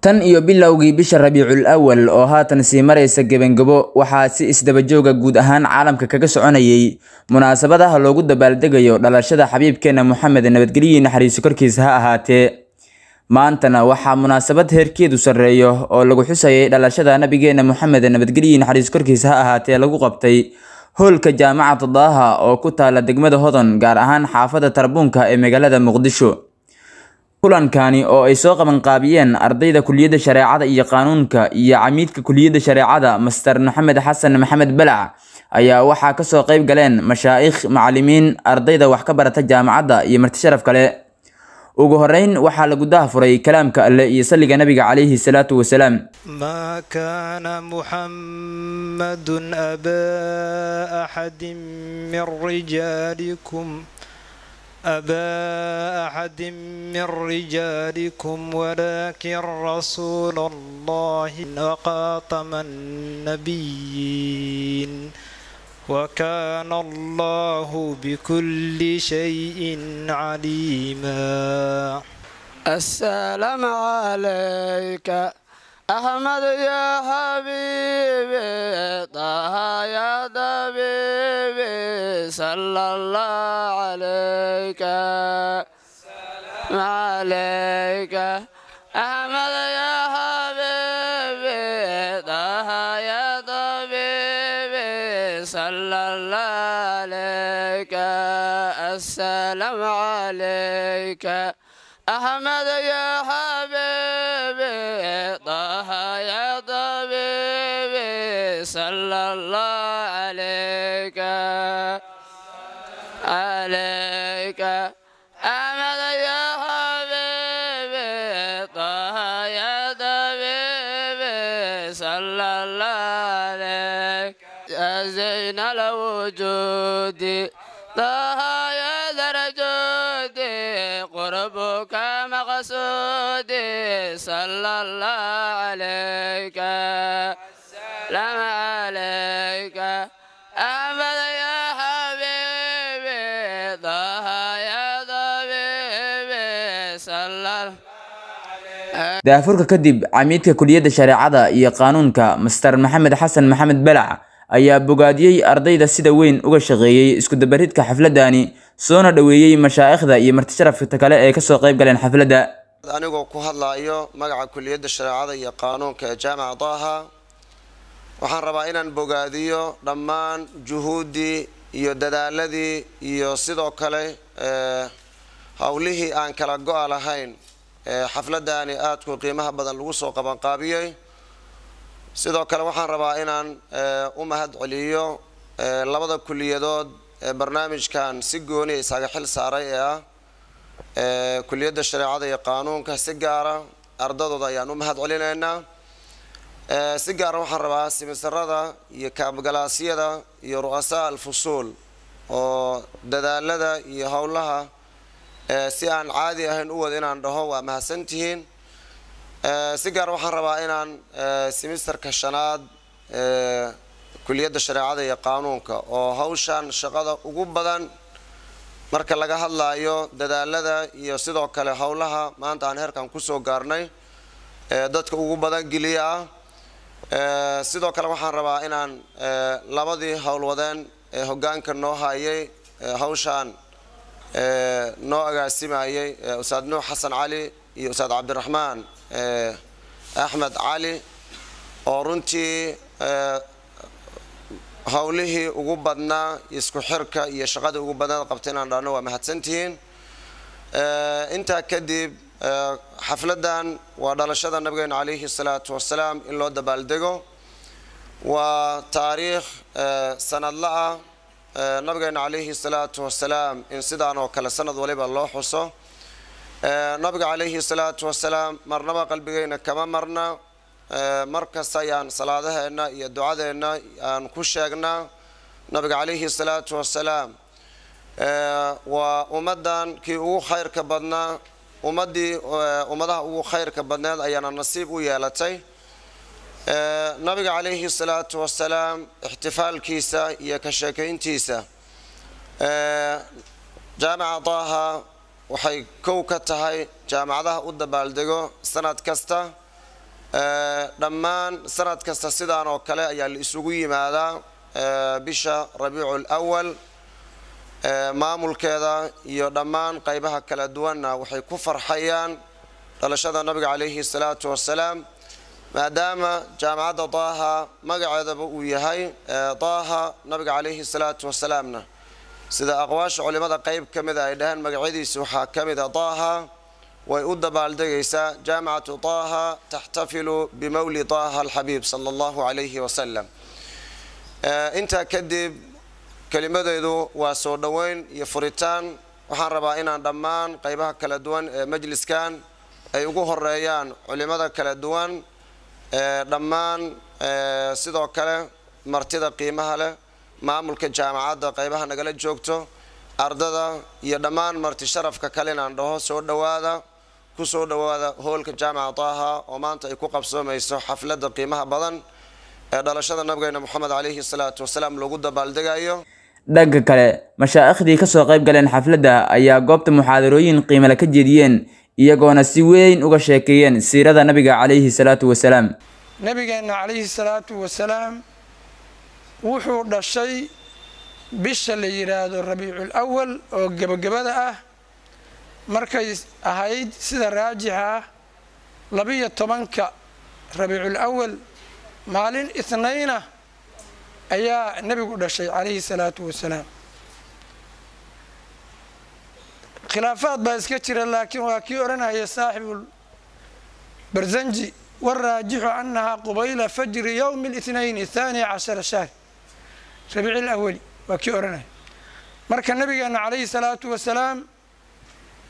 Tan iyo bilowgii bisha Rabiicul Awal oo haatan sii maraysa gebengebo, waxaa si isdaba jooga guud ahaan caalamka kaga soconayay munaasabadaha loogu dabaaldegayo dhalashada xabiibkeena Moxamed, nabadgelyo naxariiso korkiisa ha ahaatee. Maantana waxaa munaasabad heerkeedu sarreeyo oo lagu xusayay dhalashada nabigeena Moxamed, nabadgelyo naxariiso korkiisa ha ahaatee, lagu qabtay hoolka Jaamacadda Daaha oo ku taala degmada Hodon, gaar ahaan xaafadda Tarbuunka ee magaalada Muqdisho. Kulankani oo ay soo qabanqaabiyeen ardayda Kulliyadda Shareecada iyo Qaanuunka iyo camiidka Kulliyadda Shareecada Master Maxamed Xasan Maxamed Balac ayaa waxaa kasoo qayb galeen mashaa'ikh, macallimiin, ardayda wax ka barata jaamacadda iyo marti sharaf kale. Ugu horeyn waxaa lagu daahfuray kalaamka Alle iyo salliga nabiga calayhi salaatu wasalaam. ما كان محمد أبا أحد من رجالكم أبا أحد من رجالكم ولكن رسول الله وخاتم النبيين وكان الله بكل شيء عليما. السلام عليك أحمد يا حبيبي، طه يا طبيبي، صلى الله عليك عليك أحمد يا حبيبي، طه يا طبيبي، صلى الله عليك. السلام عليك أحمد يا حبيبي، طه يا طبيبي، صلى الله عليك عليك أحمد يا حبيبي، طه يا طبيبي، صلى الله عليك. يا زين الوجود طه يا ذا الجود، قربك مقصودي، صلى الله عليك سلام عليك أحمد يا حبيبي، طه يا طبيبي، صلى. Daahfurka kadib, camiidka Kulliyadda Shareecada iyo Qaanuunka Master Maxamed Xasan Maxamed Balac ayaa bogaadiyey ardayda sida weyn uga shaqeeyey isku dabaridka xafladani, soona dhoweeyey mashaa'ikhda iyo marti sharafta kale ee kasoo qayb galeen xafladda. Anigoo ku hadlaayo magaca Kuliyadda Shareecada iyo Qaanuunka ee Jaamaca Daaha, waxaan rabaa inaan bogaadiyo dhammaan juhuuddii iyo dadaaladii iyo sidoo kale howlihii aan kala go-a lahayn ee xafladani aadku qiimaha badan lagu soo qabanqaabiyey. Sidoo kale waxaan rabaa inaan u mahad celiyo labada kuliyadood ee barnaamijkan si gooniya isaga xil saaray ee ah Kuliyadda Shareecada iyo Qaanuunka. Si gaara ardadooda ayaan u mahad celinaynaa. Si gaara waxaan rabaa simisarada iyo kaabgalaasyada iyo ru'asaa alfusuul oo dadaalada iyo howlaha si aan caadi ahayn u wada inaan dhaho waa mahadsantihiin. Si gaar waxaan rabaa inaan simisterka shanaad Kuliyadda Shareecada iyo Qaanuunka oo hawshan shaqada ugu badan marka laga hadlaayo dadaalada iyo sidoo kale howlaha maanta aan heerkan kusoo gaarnay dadka ugu badan geliya ah. Sidoo kale waxaan rabaa inaan labadii howlwadeen ee hoggaanka noo hayay, hawshaan noo agaasimayay, Ustaad Nuux Xasan Cali iyo Ustaad Cabdiraxmaan Axmed Cali, oo runtii howlihii ugu badnaa, isku xirka iyo shaqadii ugu badnaad qabtay, inaan dhahno waa mahadsantihiin. Intaa kadib, xafladan waa dhalashada nabigeena calayhi salaatu wasalaam in loo dabaaldego. Waa taariikh sanadla ah nabigeena calayhi salaatu wasalaam in sidaan oo kale sanad waliba loo xuso. Nabiga calayhi salaatu wasalaam marnaba qalbigeyna kama marna. Mar kasta ayaan salaadaheenna iyo ducadeenna aan ku sheegnaa nabiga calayhi salaatu wasalaam. Waa ummaddan kii ugu khayrka badnaa, ummaddii ummadaha ugu khayrka badneed ayaana nasiib u yeelatay nabiga calayhi salaatu wasalaam ixtifaalkiisa iyo ka sheekayntiisa. Jaamica Daaha waxay kow ka tahay jaamacadaha u dabaaldego sanad kasta. Dhammaan sanad kasta sidaan oo kale ayaa la isugu yimaadaa bisha Rabiicul Awal. Maamulkeeda iyo dhammaan qaybaha kala duwanna waxay ku farxayaan dhalashada nabiga calayhi salaatu wasalaam, maadaama jaamacadda Taaha magaceedaba uu yahay Taaha. Nabiga calayhi salaatu wasalaamna, sida aqwaasha culimada qayb ka mida ay dhaheen, magacyadiisi waxaa ka mid a Taaha. Way u dabaaldegaysaa Jaamicatu Taaha, taxtafilu bimawli Taaha alxabiib sala Allahu calayhi wasalam. Intaa kadib, kelimadeedu waa soo dhoweyn iyo furitaan. Waxaan rabaa inaan dhammaan qaybaha kala duwan ee majliskan, ay ugu horeeyaan culimada kala duwan dhammaan, sidoo kale martida qiimaha leh, maamulka jaamacadda, qaybaha nagala joogto, ardada iyo dhammaan marti sharafka kale, inaan dhaho soo dhowaada, ku soo dhowaada hoolka Jaamica Taaha oo maanta ay ku qabsoomayso xafladda qiimaha badan ee dhalashada nabigeena Moxamed calayhi salaatu wasalaam lagu dabaaldegayo. Dhanka kale, mashaaikhdii kasoo qayb galeen xafladda ayaa goobta muxaadarooyin qiimale ka jeediyeen, iyagoona si weyn uga sheekeeyeen siirada nabiga calayhi salaatu wasalaam. Nabigeenna calayhi salaatu wasalaam wuxuu dhashay bisha la yidhaahdo Rabiicul Awal oo gebagabada ah, markay ahayd sida raajixa ah 12-ka Rabiicul Awal, maalin Ithnayna ayaa nebigu dhashay calayhi salaatu wasalaam. Khilaafaad baa iska jira, laakiin waa kii odhanaya saaxibul Barzanji: waraajixu annahaa qubayla fajri yowmi اlithnayn 12 shahr Rabiici lawali, waa kii odhanaya. Marka nabigeena calayhi salaatu wasalaam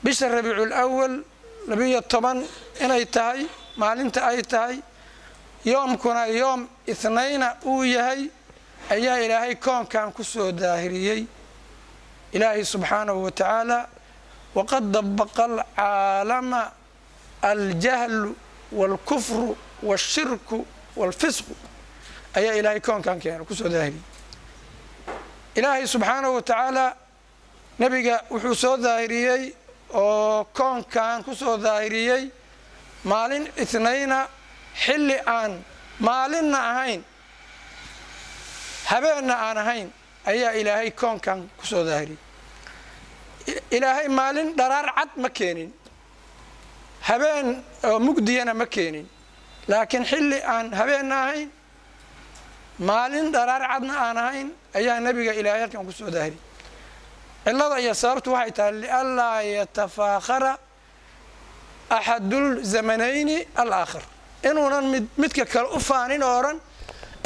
bisha Rabiicul Awal 12 inay tahay maalinta ay tahay, yoomkuna yoom ithnayna uu yahay, ayaa Ilaahay koonkan ku soo daahiriyey. Ilaahay subxaanahu wa tacaala: waqad dabaqa alcaalama aljahlu waalkufru waalshirku waalfisqu, ayaa Ilaahay koonkan keena kusoo daahiriyey. Ilaahay subxaanahu wa tacaala nebiga wuxuu soo daahiriyey oo koonkan ku soo daahiriyey maalin Ithnayna, xilli aan maalinna ahayn habeenna aan ahayn ayaa Ilaahay koonkan ku soo daahiriyey. Ilaahay maalin dharaar cad ma keenin, habeen oo mugdiyana ma keenin, laakiin xilli aan habeenna ahayn maalin dharaar cadna aan ahayn ayaa nebiga Ilaahay halkan ku soo daahiriyey. Cillada iyo sababtu waxay tahay lianlaa yatafaakhara axadulzamanayni alaakhar, inuunan mid midka kale u faanin oo odhan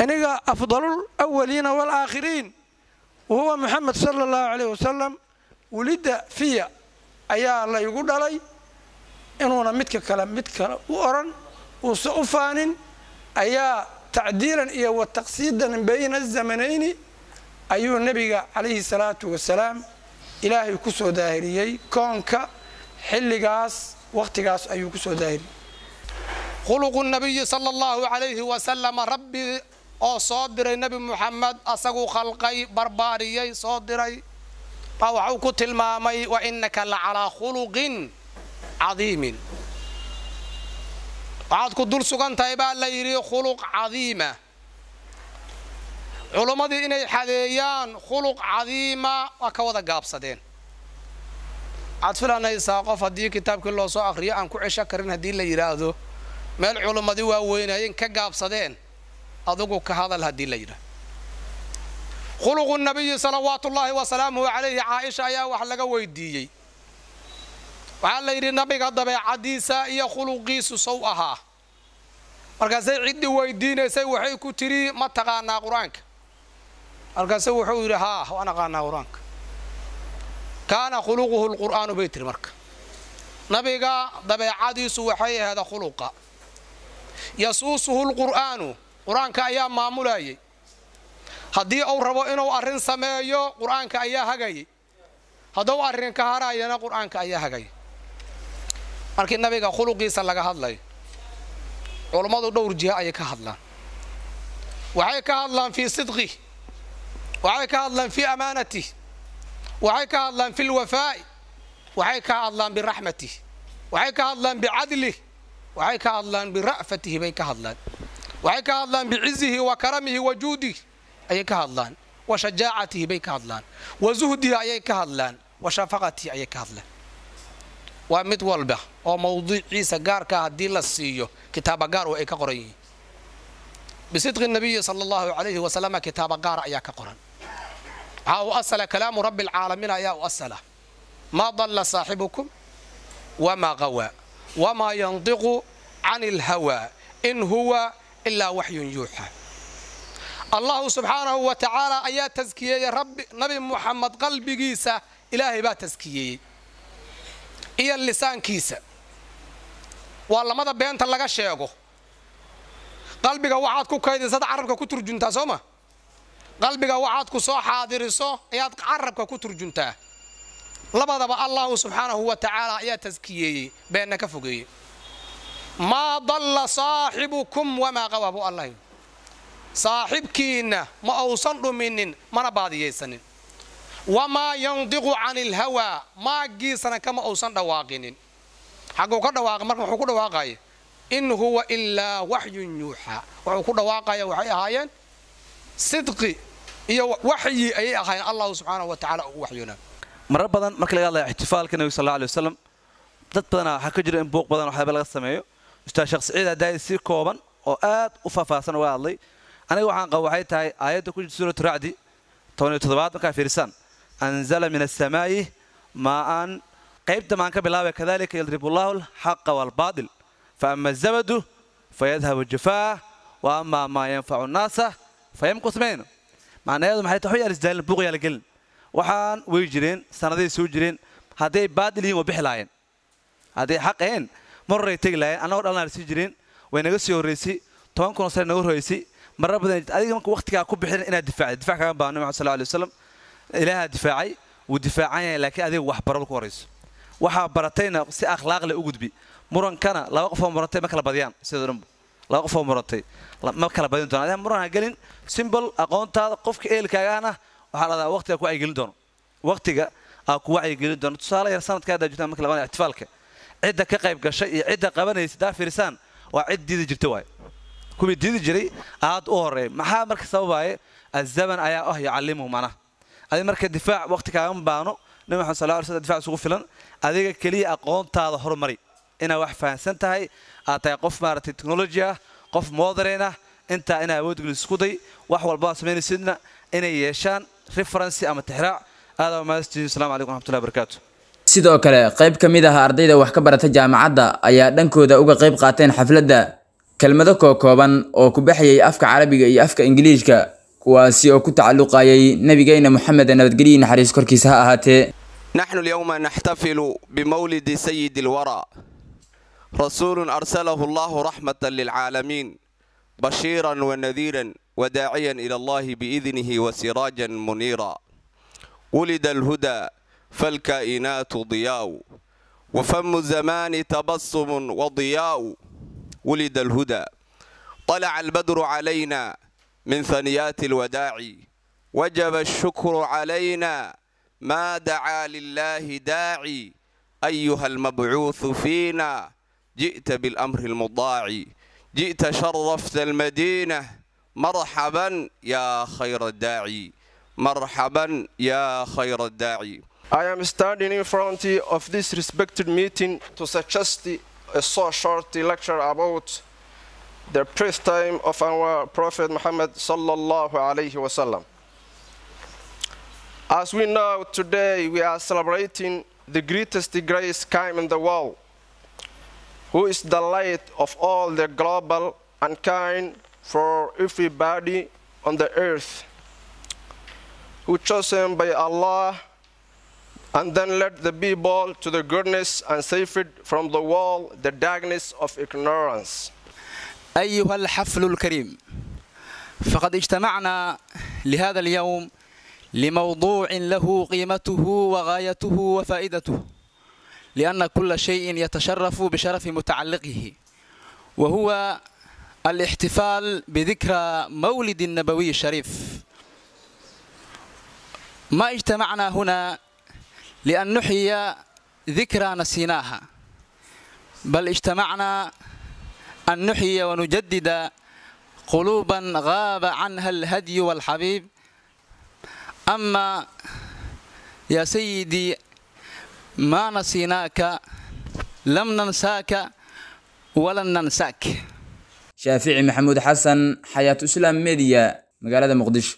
aniga afdalul awaliina waalaakhiriin, wahuwa Moxamed sala Allahu calayh wasalam wulidda fiya, ayaa laygu dhalay, inuuna midka kale mid kale u odhan uusan u faanin, ayaa tacdiilan iyo wa taqsiidan bayna azamanayni ayuu nebiga calayhi salaatu wasalaam Ilaahay ku soo daahiriyey koonka xilligaas, wakhtigaas ayuu ku soo daahiriyey. Khuluqu nabiyi sala Allahu calayhi wasalama, Rabbi oo soo diray Nebi Muxamed, asaguu khalqay, barbaariyey, soo diray, baa waxuu ku tilmaamay: wa innaka la calaa khuluqin cadiimin. Waxaad ku dul sugan tahay, baa la yidhi, khuluq cadiima. Culummadii inay xadeeyaan khuluq cadiima waa ka wada gaabsadeen. Waxaad filanaysaa qof haddii kitaabkii loo soo akhriyo aan ku cesho karin haddii la yidhaahdo meel culummadii waaweynayeen ka gaabsadeen, adugu ka hadal haddii la yidhahdo khuluqu nabiyi salawaatu ullaahi wasalaamuhu calayhi. Caaisha ayaa wax laga weydiiyey. Waxaa la yidhi: nabiga dabeecadiisa iyo khuluqiisu sow ahaa? Markaasay ciddii weydiinaysay waxay ku tidhi: ma taqaanaa Qur-aanka? Markaase wuxuu yidhi: haa, waan aqaanaa Qur-aanka. Kaana khuluquhu lqur'aanu, bay tiri. Marka nabiga dabeecadiisu waxay ahaada khuluqa yasuusuhu lqur'aanu, Qur-aanka ayaa maamulayay. Haddii uu rabo inuu arrin sameeyo, Qur-aanka ayaa hagayay. Hadduu arrin ka harayana, Qur-aanka ayaa hagayay. Markii nabiga khuluqiisa laga hadlayo, culummadu dhowr jiha ayay ka hadlaan. Waxay ka hadlaan fii sidqih, waxay ka hadlaan fii amaanatih, waxay ka hadlaan fi lwafaa'i, waxay ka hadlaan biraxmatih, waxay ka hadlaan bicadlih, Waxay ka hadlaan bira'fatihi bay ka hadlaan, waxay ka hadlaan bicizihi wa karamihi wa juudihi ayay ka hadlaan, wa shajaacatihi bay ka hadlaan, wa zuhdihi ayay ka hadlaan, wa shafaqatihi ayay ka hadlaan. Waa mid walba oo mawduuciisa gaarka haddii la siiyo kitaaba gaar oo ay ka qoran yihiin. Bisidqi nabiyi sala allahu calayhi wasalama kitaaba gaara ayaa ka qoran. Waxaa u asala kalaamu rabbi alcaalamiin ayaa u asala: maa dalla saaxibukum wamaa qawaa, wamaa yantiqu can alhawaa, in huwa ilaa waxyun yuuxa. Allahu subxaanahu wa tacaala ayaa taskiyeeyey rabbi Nabi Muxamed. Qalbigiisa Ilaahay baa taskiyeeyey iyo lisaankiisa. Waa lamada beenta laga sheego. Qalbiga waxaad ku kaydisad carabka ku turjuntaa, soo ma? Qalbiga waxaad ku soo xaadiriso ayaad carabka ku turjuntaa. Labadaba Allahu subxaanahu wa tacaala ayaa taskiyeeyey, beenna ka fogeeyey. Maa dalla saaxibukum wamaa qawaa, buu Allah. Saaxibkiinna ma uusan dhuminin, mana baadiyaysanin. Wamaa yandiqu cani ilhawaa, maagiisana kama uusan dhawaaqinin. Xagguu ka dhawaaqay marka? Muxuu ku dhawaaqaya? In huwa ilaa waxyun yuuxaa. Wuxuu ku dhawaaqaya waxay ahaayeen sidqi iyo waxyi ayay ahaayeen Allahu subxaanahu wa tacala ugu waxyoonaa. Marar badan marka laga hadlaya ixtifaalka Nabiga sal alla alay wasalam, dad badanaa waxaa ka jira in buuq badan waxyaaba laga sameeyo. Ustaad Sheekh Siciid haddaa si kooban oo aad u faahfaahsan uga hadlay. Aniga waxaan qaba waxay tahay aayadda ku jirta Suuratu Racdi 17aad markaa fiirisaan: anzala min assamaa'i maa'an. Qaybta maan ka bilaabay: kadalika yadribu allahu alxaqa waalbaatil, faama azabadu fayadhabu jufaa, wa ama maa yanfacu nnaasa fayamkus. Mayno macnaheedu maxay tahay? Waxba yaan isdaalin, buuq yaa la gelin. Waxaan way jireen sanaday soo jireen. Hadday baadil yihiin waa bixi lahaayeen, hadday xaq ahayn mar horay tegi lahaayeen. Annagoo dhalanaa sii jireen, way naga sii horraysay, 10,000 sane naga horraysay. Marar badan adiga marka waqtigaa ku bixin inaad difaacday, difac kaga baahno. Maxamed sal alay wasalam Ilaahaa difaacay, wuu difaacan yahay, laakiin adiga wax baro ku horrayso. Waxaa baratayna si akhlaaq leh u gudbi. Murankana laba qof oo murantay ma kala badiyaan. Sidoo dhanba laba qof oo murantay ma kala badin doonaan. Adiga muran ha gelin, simple aqoontaada qofka ehelkaagahana waxaa dhahdaa waqtiga ku wacyigelin doono, waqtiga aa ku wacyigelin doono. Tusaale yar, sanadka haddaa jirtaan marka labanaya ixtifaalka, cidda ka qayb gashay iyo cidda qabanaysa daa fiirisaan, waa cid diidi jirta waay. Kuwii diidi jiray aad u horeey. Maxaa marka sababaaye? Azaman ayaa ah yucallimuhu macnaha. Adiga marka difaac waqti kaagama baahno. Nabi Maxamed sal alay slam difaac isugu filan. Adiga keliya aqoontaada horumari, inaad wax fahamsan tahay, aad tahay qof maaragtay technology ah, qof modern ah, intaa inaa awood gelis isku day. Wax walba aad samaynaysidna inay yeeshaan reference ama tixraac. Aad aa mahadsantihiin. Asalaamu calaykum waraxmatullahi wabarakaatu. Sidoo kale, qayb ka mid ah ardayda wax ka barata jaamacadda ayaa dhankooda uga qayb qaateen xafladda kelmado kookooban oo ku baxayay afka Carabiga iyo afka Ingiliishka, kuwaasi oo ku tacalluqayay nabigeena Moxamed, nabadgelyo naxariis korkiisa ha ahaatee. نحن اليوم نحتفل بمولد سيد الورى، رسول أرسله الله رحمة للعالمين، بشيرا ونذيرا وداعيا إلى الله بإذنه وسراجا منيرا. ولد الهدى فالكائنات ضياء، وفم الزمان تبسم وضياء. ولد الهدى، طلع البدر علينا من ثنيات الوداع، وجب الشكر علينا ما دعا لله داعي. أيها المبعوث فينا، جئت بالأمر المطاع، جئت شرفت المدينة، مرحبا يا خير الداعي، مرحبا يا خير الداعي. I am standing in front of this respected meeting to suggest a so short lecture about the birth time of our Prophet Muhammad sallallahu alayhi wasallam. As we know, today we are celebrating the greatest grace came in the world, who is the light of all the global and kind for everybody on the earth, who chosen by Allah and then led the people to the goodness and saved from the world the darkness of ignorance. أيها الحفل الكريم، فقد اجتمعنا لهذا اليوم لموضوع له قيمته وغايته وفائدته، لأن كل شيء يتشرف بشرف متعلقه، وهو الاحتفال بذكرى مولد النبوي الشريف. ما اجتمعنا هنا لأن نحيي ذكرى نسيناها، بل اجتمعنا أن نحيي ونجدد قلوبا غاب عنها الهدي والحبيب. أما يا سيدي ما نسيناك، لم ننساك ولن ننساك. Shaafici Maxamuud Xasan, Xayaatu Islaam Media, magaalada Muqdisho.